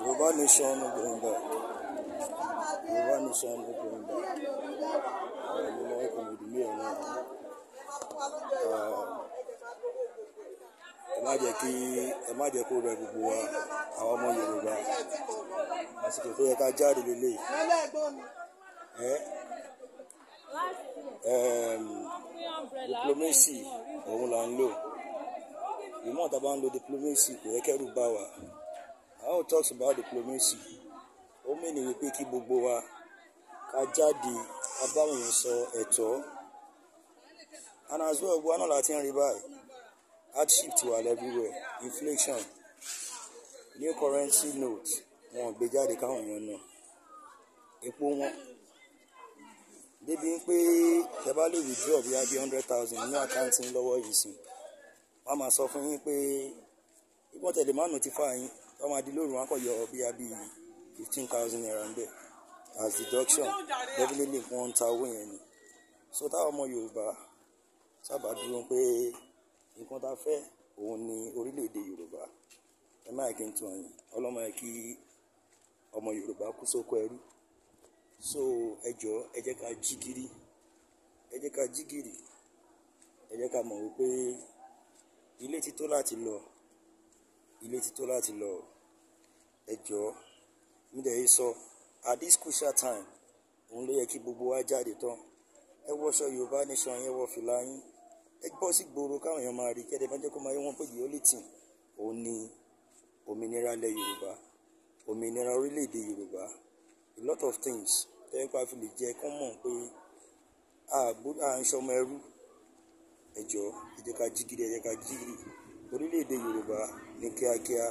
Yorùbá nation no going back. Yorùbá nation no going back. Mo mọ ẹkọ mi dùn mí ẹ̀ náà. Ẹ má jẹ́ kí ẹ má jẹ́ kó rẹ gbogbo wa, àwọn ọmọ Yorùbá. Àsìkò tó yẹ ká jáde lélẹ̀. Ẹ diplomacy òun là ń lò. Ìmọ̀ tá a bá ń lo diplomacy, kò yẹ kẹ́rù bá wa. How talks about diplomacy, ó mìíràn wípé kí gbogbo wa ká jáde, ká báwọn èèyàn sọ ẹ̀tọ́. And as well, gbogbo wa náà láti ń rí báyìí. Hardship ti wà everywhere, inflation, new currency note wọn ò gbé jáde káwọn èèyàn náà, epo wọn débi pé tẹ́ bá lè withdraw bí i 100,000 ní account lọ́wọ́ yìí sìn, wọ́n máa sọ fún yín pé ìbọn tẹ̀lé má notify yín. Wọ́n máa di lóru, wọn kò yọ bí i ₦15,000 ń bẹ̀ as deduction. Definitely wọ́n ń ta owó yẹn ni. So táwọn ọmọ Yorùbá sábà dúró pé nǹkan tá a fẹ́ òun ni orílẹ̀-èdè Yorùbá, ẹ má yẹ kí n tún ọyìn ọlọ́mọ yẹ kí ọmọ Yorùbá kú sóko ẹrú. So ẹ jọ̀ọ́, ẹ jẹ́ ká jí gìrì, ẹ jẹ́ ká jí gìrì, ẹ jẹ́ ká mọ̀ wípé ilé ti tó láti lọ, ilé ti tó láti lọ. Ẹ jọ̀ọ́, mi dẹ̀ yìí sọ, at this crucial time, òun ló yẹ kí gbogbo wa jáde tán. Ẹ wọṣọ Yorùbá nation yẹn, wọ fìlà yín, ẹ bọ́ sí gbòòrò káwọn èèyàn máa rí kẹ́dẹ̀ bá jẹ́ kó máa yé wọn pé the only thing òun ni òmìnira ilẹ̀ Yorùbá, òmìnira orílẹ̀-èdè Yorùbá. A lot of things tẹ́lẹ̀ pa fi lè jẹ́ kán mọ̀ pé à ń ṣọmọ ẹrú. Ẹ jọ̀ọ́, ẹ jẹ́ ká jí gìrì, ẹ jẹ́ ká jí gìrì. Orílẹ̀-èdè Yorùbá ní kíákíá,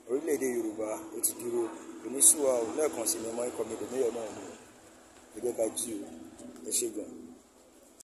orílẹ̀-èdè Yorùbá ó ti dúró oníṣùwà ò. Lẹ́ẹ̀kan sí ni ọmọ ikọ̀ mi dòmíyọ̀ náà ni. Ẹ jẹ́ ká jí o. Ẹ ṣé gan.